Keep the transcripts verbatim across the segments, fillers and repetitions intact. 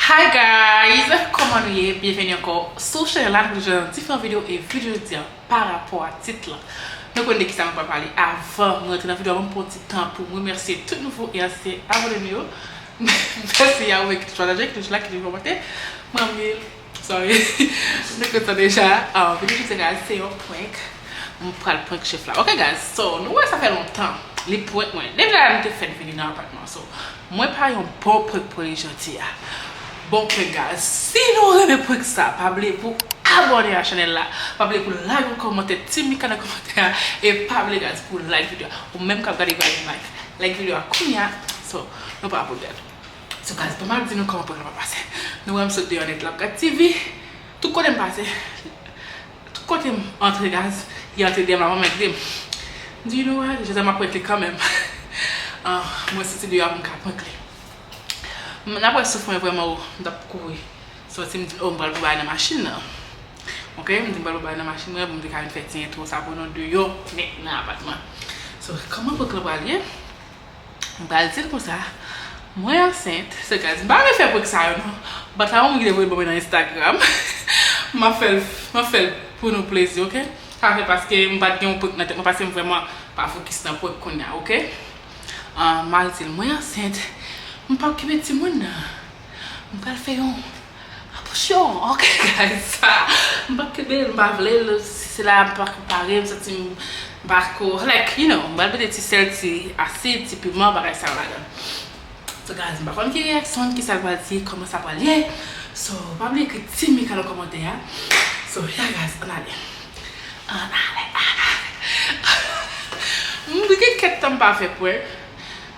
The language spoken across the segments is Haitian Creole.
Hi guys! Kòman nou ye? Byenveni ankò sou chanèl la. Nou jwenn diferan videyo e videyo jodi a pa rapò a tit lan. Nou konn de kisa mwen pral pale avan mwen rantre nan videyo a, mwen pran ti tan pou mwen remèsye tout nouvo e ansyen abòne nou yo. Mèsi a ou menm ki toujou pataje, ki toujou like, ki toujou kòmante. Mwen anpil. Sorry. Nou konn sa deja. Ah, videyo jodi a se yon prank. Mwen pral prank chèf la. Ok guys, so nou wè sa fè lontan li prank mwen. Depi lè m te fèk vini nan apatman. So, mwen pa yon bon prank pou li jodi a. Bon prank guys. Si nou renmen prank sa, pa bliye pou abòne a chanèl la. Pa bliye pou like yon kòmantè, Team Mika nan kòmantè a. E pa bliye guys pou like videyo a. Ou menm k ap gade pa gen like. Like videyo a kounye a. So, nou pa pou gade. So guys, bon m ap di nou kòman prank la pase. Nou wè m sot deyò nèt la, m ap gad T V. Tout kote m pase. Tout kote m antre guys, li antre deyò m la, manman ede m. M di, you know what? Jodi a m ap prank li kanmenm. Ah, mwen soti deyò a pou m ka prank li. M, n ap wè souf mwen vrèman wo, m t ap kouri. So, si m di, oh, m pral pou bagay nan machin nan. Ok, m di m pral pou bagay nan machin mwen, pou m te ka vin fè ti entwo sa pou nou deyò nèt nan apatman. So, kòman prank lan pral ye? M pral di l konsa, mwen ansent. So guys, m pa renmen fè prank sa yo non. But a yon moun ki te voye l ban mwen nan Instagram. M ap fè l, m ap fè l pou nou plezi, ok? Sa fè paske m pa t gen yon prank nan tèt mwen, paske m vrèman pa fokis nan prank kounye a, ok? Ah, m al di l, mwen ansent. M p ap kenbe timoun nan. M pral fè yon abòsyon, ok, guys, sa. M p ap kenbe l, m pa vle l, si se la, m pa ko pare, m santi m pa ko, like, you know, m pral mete ti sèl, ti asid, ti piman, bagay sa yo ladan. So, guys, m pa konn ki reyaksyon, ki sa l pral di, kòman sa pral ye. So, pa bliye ekri Team Mika nan kòmantè a. So, yeah, guys, ann ale. Ann ale, ann ale. M gen kèk tan m pa fè prank.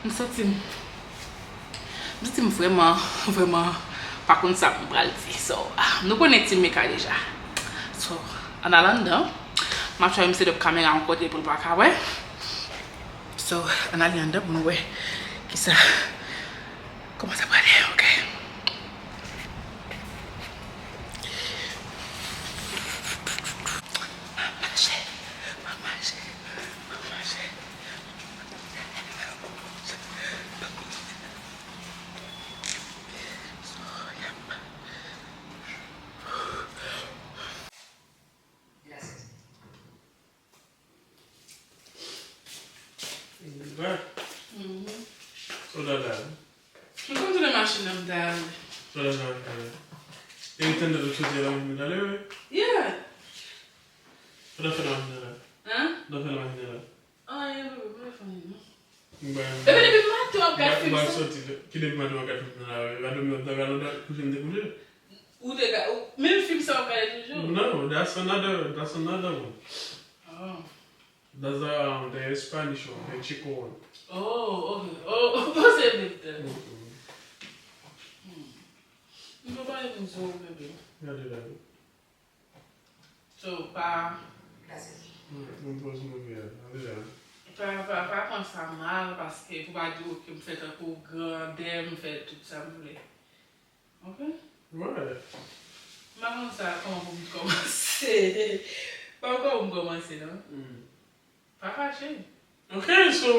M santi m M santi m vrèman, vrèman pa konn sa m pral di. So, ah, nou konnen Team Mika deja. So, ann al anndan. M ap try m set up kamera yon kote pou l pa ka wè. So, ann ale anndan pou nou wè kisa, kòman sa pral ye, ok? M ap mache, m ap mache, m ap mache. Bra. Mhm. Sa w t ap fè? M konn tounen machin nan m t al. Sa w t ap fè? E ou tande tout soti la, m t ale, wi. Yeah. Sa w t ap fè nan machin nan la? Hein? Sa w t ap fè nan machin nan la? Anyen, bebe, mwen fè anyen, non. Mwen, epi depi maten w ap gad fim sa. Soti, ki depi maten w ap gad fim nan la, wi. Pa dòmi, w ap dòmi, alò, kouche, m te kouche. Ou te ga-, ou, menm fim sa w ap gade toujou? No, that's another, that's another one. Oh. That's the, um, the Spanish one, the Chico one. Oh, ok. Oh, oh, se menm tan. Mm-mm. Hmm. M pa pale moun sou ou, bebe. Gade la, wi. So, pa. Mwen, mwen poz move a. Gade la. Pa, pa, pa pran sa mal, paske pou pa di, ok, m fè tankou grandè, m fè tout sa m vle. Ok? Wè. M pa konn sa, kòman pou m kòmanse. Pa kòman pou m kòmanse, non. Hmm. Pa fache. Ok, so,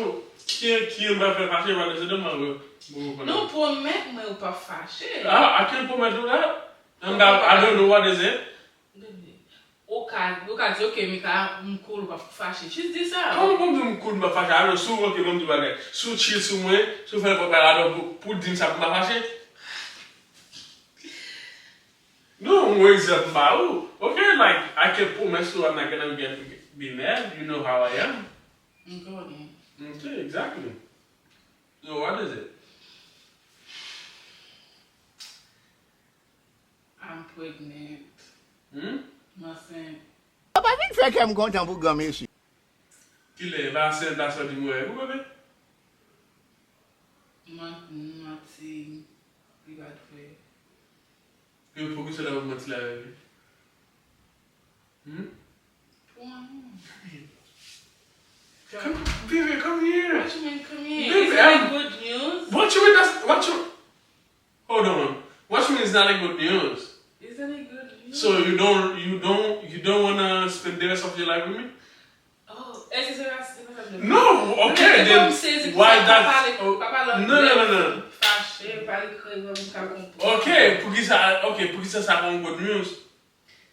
ki, ki m pa fè fache, pa desann mwen, mwen, mwen, mwen. Non, pwomèt mwen ou p ap fache. Ah, I can't promise you that. And I, I don't know what is it. Bebe, ou ka, ou ka di, ok, Mika, m cool, ou p ap fache. Just di sa. Kòman pou m di m cool, m p ap fache? Alò, si w, ok, ban m di w bagay. Si w chill sou mwen, si w fè l pwòp, alò, pou, pou w di m sa pou m pa fache? No, mwen egzanp m ba ou. Ok, like, I can promise you I'm not gonna get, be mad. You know how I am. M konnen. Ok, exactly. So what is it? I'm pregnant. Hmm? M ansent. Papa vin fè kè m kontan pou granmesi. Kilè, pa sèl, pa sòti mwen, pou bebe? Manti, manti, li pa t vre. Yo, poukisa w ap manti la avèk li? Hmm? Pou anyen. Come, baby, come here. What you mean, come here? Baby, is it a good news? What you mean that's, what you, hold on. What you mean it's not a good news? Is it a good news? So you don't, you don't, you don't wanna spend the rest of your life with me? Oh, èske se pa, se pa sa m vle. No, ok, then why that? Oh, no, no, no, no. E pa l kreye m ka konprann. Ok, poukisa, ok, poukisa sa pa yon good news?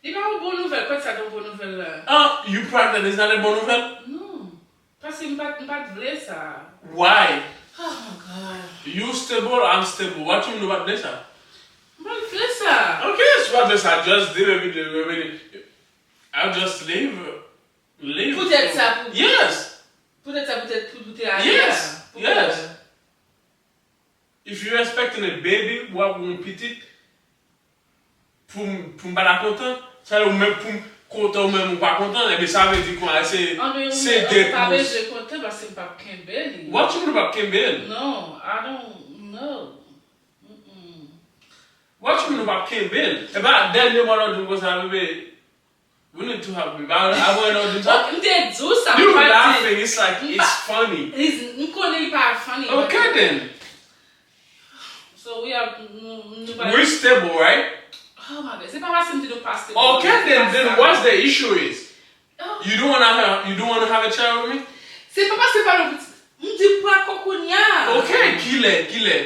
Li pa yon bon nouvèl, kote sa te yon bon nouvèl la? Ah, you pregnant is not a bon nouvèl? Non. Paske m pa t, m pa t vle sa. Why? Oh my God. You stable, I'm stable. What you mean ou pa t vle sa? M pa t vle sa. Ok, si w pa t vle sa, just deal with it, deal with it. I'll just leave. Leave. Poutèt sa pou. Yes. Poutèt sa, poutèt pou, pou te ale a. Yes. Yes. If you expecting a baby, w ap yon pitit, pou m, pou m pa ta kontan, sa vle ou menm pou m kontan ou menm ou pa kontan, ebyen sa vle di kwa, se, se de pa bezwen kontan paske m p ap kenbe li. What you mean ou p ap kenbe l? Non, I don't know. Mm-mm. What you mean ou p ap kenbe l? E pa dènye mwa l ap di m konsa, bebe. We need to have baby. I, I want to do that. M te di w sa, m pa di. You laughing, it's like it's funny. M konnen li pa funny. Okay then. So we have, nou, nou pa. We're stable, right? Oh my God, se pa paske m di nou pa stable. Okay then, then what's the issue is? You don't wanna have, you don't wanna have a child with me? Se pa paske pa nou, m di pran kò kounya. Okay, kilè, kilè?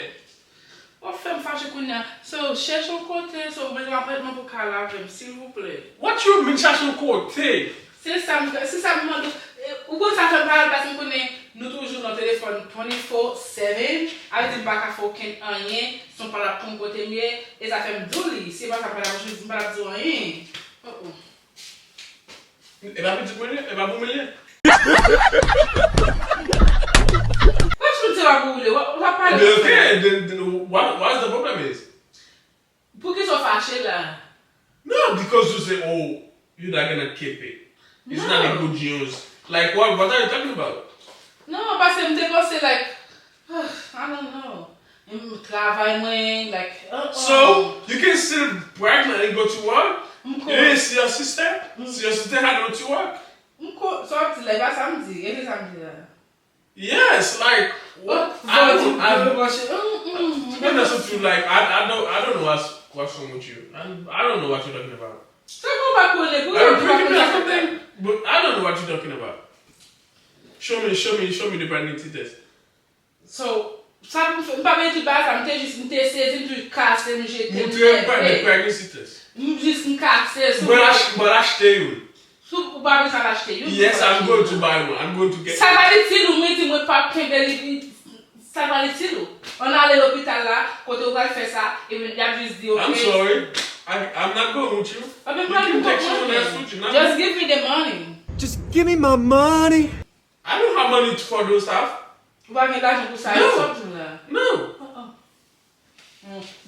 W ap fè m fache kounya. So, chèche yon kote, so, ou bezwen apètman pou ka al avè m, silvouplè. What you mean, chache yon kote? Se sa m, se sa m mande w. Ou konn sa fè m pa al, paske m konnen nou toujou nan telefòn twenty-four seven, sa vle di m pa ka fè okenn anyen, se yon pa l ap konn kote m ye, e sa fè m di w li, si e pa sa m pa t ap, m pa t ap di w anyen. Oh, oh. E pa pitit mwen li ye? E pa pou mwen li ye? Wè, si m di se pa pou ou li ye, w ap pale. Ok, then, then what, what's the problem is? Poukisa w fache la? No, because you say, oh, you're not gonna keep it. It's not a good news. Like, what, what are you talking about? Non, paske m te panse, like, I don't know. M travay mwen, like, uh, uh. So, you can still pregnant and go to work? You didn't see your sister? See, your sister had went to work. M ko, sa w ap di la, e pa sa m di, e ki sa m di la? Yes, like, what? I don't, I, to be honest with you, like, I, I don't, I don't know what's, what's wrong with you. I, I don't know what you're talking about. Sa k ou pa konnen, pou yo di pa konnen sa k ap fèt. But I don't know what you're talking about. Show me, show me, show me the pregnancy test. So, sa pou m fè, m pa vle di bagay sa, m te jis, m te sezi, m te kase, m jete, m nève. Montre m pregnancy test. M jis, m kase, sou. Mwen achte youn. Sou, ou pa bezwen al achte youn. Yes, I'm going to buy one. I'm going to get one. Sa pa itil ou, mwen di mwen p ap kenbe li, sa pa itil ou. Ann ale lopital la, kote ou pral fè sa, epi y ap jis di, ok. I'm sorry. I, I'm not going with you. Ebyen, pran pou kont mwen. Just give me the money. Just give me my money. I don't have money for those stuff. Ou pa gen lajan pou sa yo, sa w ap di m la? No.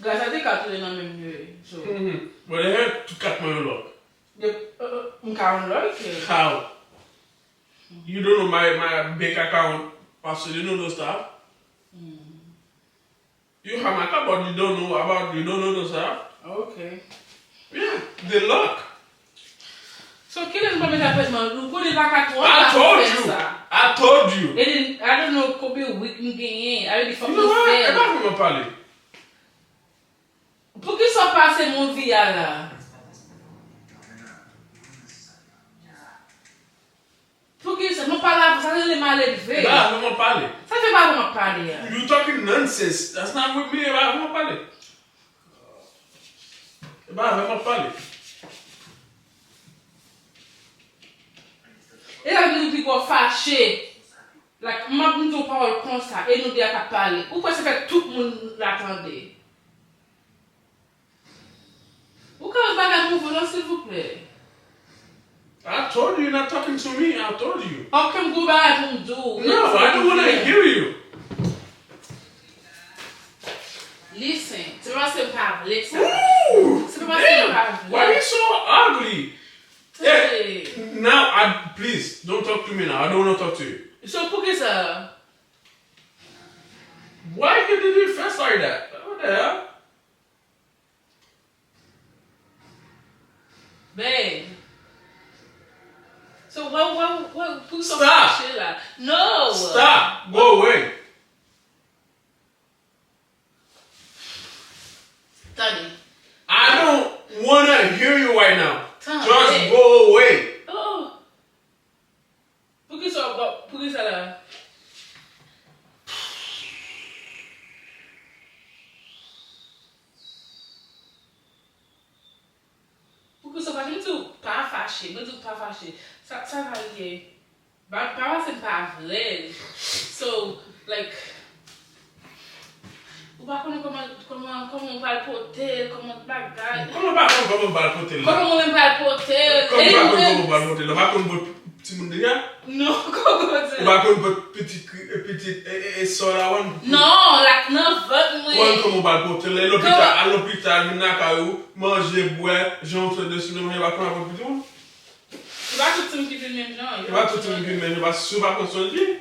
Gras a de kat ou te nan men m yo ye. So. But they had tout kat mwen yo lock. M ka unlock it. How? You don't know my, my bank account, paske you don't know those stuff. You have my card, but you don't know about, you don't know those stuff. Okay. Yeah, they lock. So kilè nou pa met apètman? Nou konnen l pa ka twò ta pou fè sa. I told you. I told you. E then, I don't know konbyen week m genyen. Sa vle di fòk nou fè l. E pa vre m ap pale. Poukisa w pase m yon vi a la? Poukisa? M ap pale avè w, sa rele malelve. E pa avè m w ap pale. Sa fè pa avè m w ap pale a? You talking nonsense. That's not with me, e pa avè m w ap pale. E pa avè m w ap pale. E sa vle di w pi gwo fache. Like, m ap di w pawòl konsa, e nou de a k ap pale. Ou kwè se fè tout moun la tande? Ou ka wè bagay move non, silvouplè. I told you you're not talking to me, I told you. Ok, m gon bagay pou m di w. No, I don't wanna hear you. Listen, se pa paske m pa vle sa. Ooh, se pa paske m pa vle. Why you so ugly? Hey, now, I, please, don't talk to me now. I don't wanna talk to you. So, poukisa? Why you did it first like that? What the hell? Babe. So, why, why, why, poukisa w fache la? No! Stop! Go away! Tande. I don't wanna hear you right now. Tande. Just go away. Oh. Poukisa w ap, poukisa la? fache, mwen di w pa fache. Sa, sa va rive. Ba, pa pase m pa vle l. So, like, ou pa konnen kòman, kòman, kòman ou pral pote l, kòman bagay. Kòman ou pa konn kòman ou pral pote l la? Kòman mwen menm pral pote l? Kòman ou pa konn kòman ou pral pote l la? Ou pa konn pot timoun deja? Non, kòman se? Ou pa konn pot pitit, kri- eh, pitit, e, e, e, sò la, w konn? Non, l ak nan vant mwen. Ou konn kòman ou pral pote l? Lopital, al lopital, vin lakay ou, manje, bwè, jan ou sot de sou manje, pa konn apot pitit ou? E pa tout timoun ki vin menm jan. E pa tout timoun ki vin menm jan, paske si w pa pran swen l byen.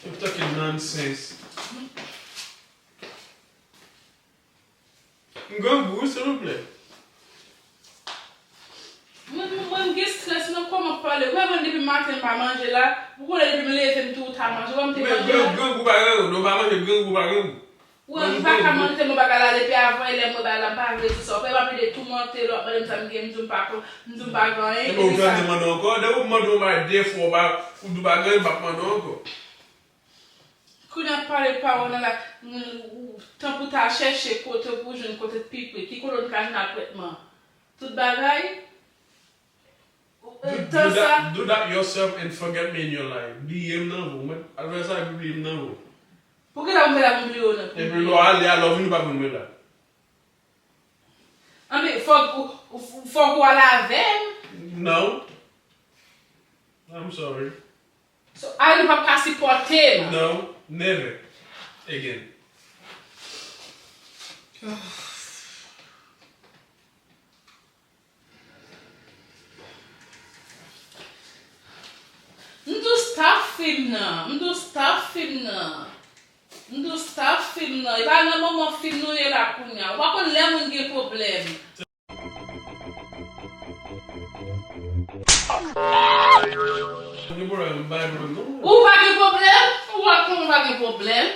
You talking nonsense. M grangou, wi, silvouplè. Mwen, mwen, mwen gen strès nan kòman pale. Mwen, mwen, depi maten m pa manje la, ou konnen depi m leve m tou ta manje, wè m te manje. Gran- grangou pa grangou, non, pa manje grangou pa grangou. Wè, m pa ka manje tèlman bagay la depi avan, e lè m wè bagay la, m pa vle di sa. Ou pa plede toumante, lè w ap mande m sa m gen, m di w m pa kon, m di w m pa gen anyen, epi sa. Epi ou pral mande ankò, depi ou mande yon bagay de fwa, ou pa, ou di w pa gen anyen, m p ap mande w ankò. Kounye a pale pawòl nan la, tanpou ta chèche kote pou jwenn kote pi pre, ki kote n ka jwenn apwètman. Tout bagay, ou, e, tan sa. Do that, do that yourself and forget me in your life. Bliye m nan vi w, mwen. Al fè sa, epi bliye m nan vi w. Pou ki la pou m fè la pou m bliye w nan? Epi lè w ale a, lè w vini, ou pa konn mwen la. Anben, fòk ou, ou, fòk ou al avè m. No. I'm sorry. So, Ariel p ap ka sipòte m. No, never again. M tou stop fim nan. M tou stop fim nan. M tou stop fim nan. E pa nan moman fim nou ye la kounye a. Ou pa konn lè moun gen pwoblèm. Gen pwoblèm, m pa gen pwoblèm, non. Ou pa gen pwoblèm? Ou pa konn ou pa gen pwoblèm?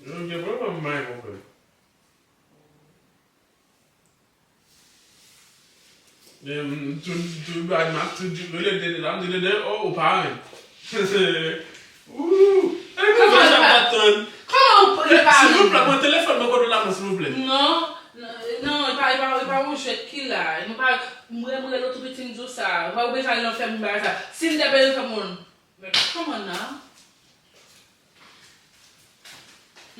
Ou gen pwoblèm, m pa gen pwoblèm. Men, m, tou, tou, m ap tou di, rele Dede la, m di, Dede, oh, ou pa renmen. Ooh, e, kòman sa pa tann? Kòman ou pa renmen? Silvouplè, pran telefòn mwen kote w la, silvouplè. Non, non, e pa, e pa, e pa yon jwèt ki la. Nou pa, mwen, mwen, lòt piti m di w sa. Ou pa bezwen al nan fè moun bagay sa. Si m te bezwen fè moun, men kòman nan?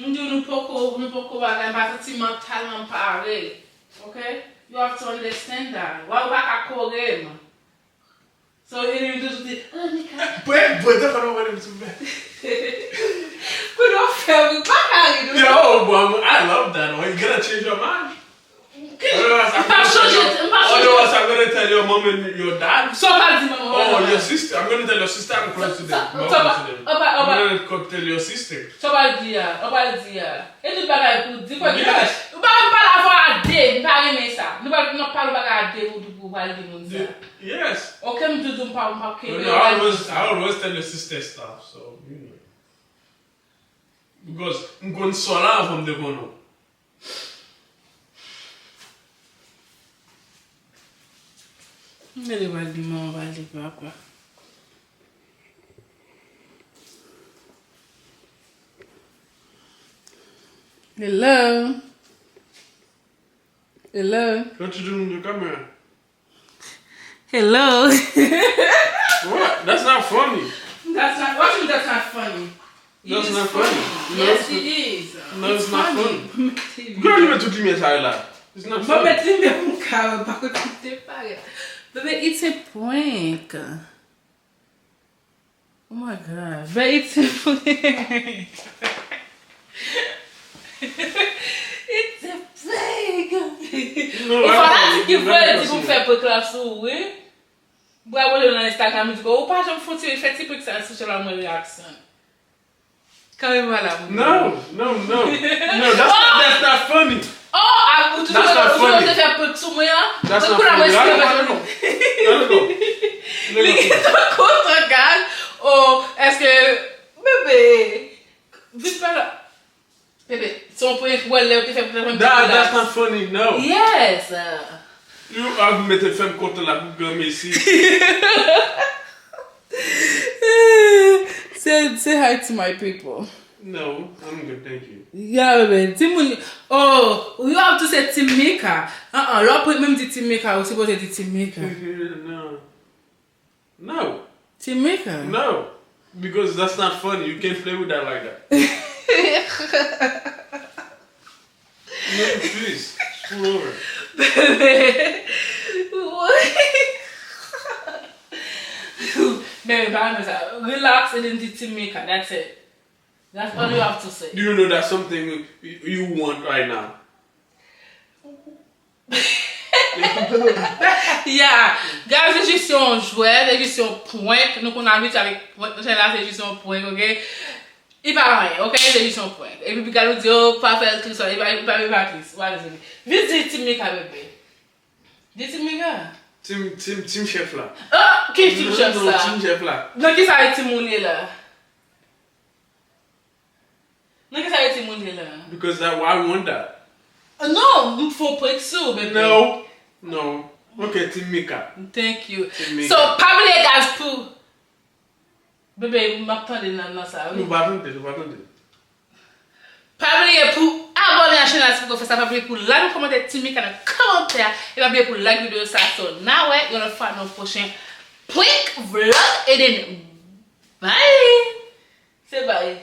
M di w nou poko, nou poko bagay, m pa santi mantalman pare. Ok? You have to understand that. Why ou pa ka kore m? So, you need to di, ah, Nika. Pwe, pwe, te fè nou wè m souple. Pou nou fè, wi, pa ka ri, nou. Yo, bro, I love that. Are you gonna change your mind? Otherwise, I'm gonna tell your, otherwise, I'm gonna tell your mom and your dad. Sa w pral di manman w? Oh, your sister. I'm gonna tell your sister I'm close to them. More close to them. I'm gonna go tell your sister. Sa w pral di a? Sa w pral di a? E tout bagay pou di, kwè ki bagay? Ou pa konn pale avè a de, m pa renmen sa. Nou pral, nou pral pale bagay a de pou, pou, pou pral di moun sa. Yes. Ok, m toujou m pa, m pa kenbe. No, no, I always, I always tell your sister stuff, so, you know. Because m konn sa w la avan m te konnen w. M te pral di manman, pral di papa. Hello. Hello. What you doing in the camera? Hello. What? That's not funny. That's not, what you mean that's not funny? That's not funny. Yes, it is. No, it's not funny. Girl, you met tout limyè sa yo la. It's not funny. Mwen met limyè pou m ka wè, pa kote te parèt. Baby, it's a prank. Oh my God. But it's a prank. It's a prank. Ou fanatik ki vle di pou m fè prank la sou ou, wi. M pral pote nan Instagram, m di, ou pa janm fè ti, fè ti prank sa sou channel mwen reaksyon. Kanpe pa la pou mwen. No, no, no. No, that's not, that's not funny. Oh, a, ou toujou, ou toujou te fè prank sou mwen an? That's not funny. Let it go. Let it go. Li te kontan, guys. Oh, èske, bebe, vin pa la. Bebe, se yon prank, wè, lè ou te fè prank la. That, that's not funny, no. Yes. You have mete fè m kontan la pou granmesi. Say, say hi to my people. No, I'm good, thank you. Yeah, baby. Timoun, oh, you have to say Team Mika. Uh-uh, lè w prank mwen, m di Team Mika, ou sipoze di Team Mika. No. No. Team Mika. No. Because that's not funny. You can't play with that like that. No, please. Pull over. Baby, what? Baby, pa nan sa. Relax and then di Team Mika. That's it. That's all you have to say. Do you know that's something you, you want right now? Yeah, guys, se jis yon jwèt, se jis yon prank. Nou konn abitye avèk prank nan channel la, se jis yon prank, ok? Li pa anyen, ok? Se jis yon prank. Epi Pika nou di, oh, pa fè l tou sa, li pa, li pa, li pa tris. Wale, se li. Vin di Team Mika, bebe. Di Team Mika. Team, team, team chef la. Ah, ki Team Non, chef non, sa? Team chef la. Nan ki sa e Team ou ye la? Nan ki sa e Team ou ye la? Because that, why I want that? Non, m fè yon prank sou ou, bebe. No. No. Ok, Team Mika. Thank you. Team Mika. So, pa bliye, guys, pou. Bebe, m ap tande nan, nan sa, wi. Nou pa tande, nou pa tande. Pa bliye pou abòne a channel la si w poko fè sa. Pa bliye pou like, kòmante, Team Mika nan kòmantè a. E pa bliye pou like videyo sa. So, n a wè yon lòt fwa nan pwochen prank vlog. E then, bye! Se bye.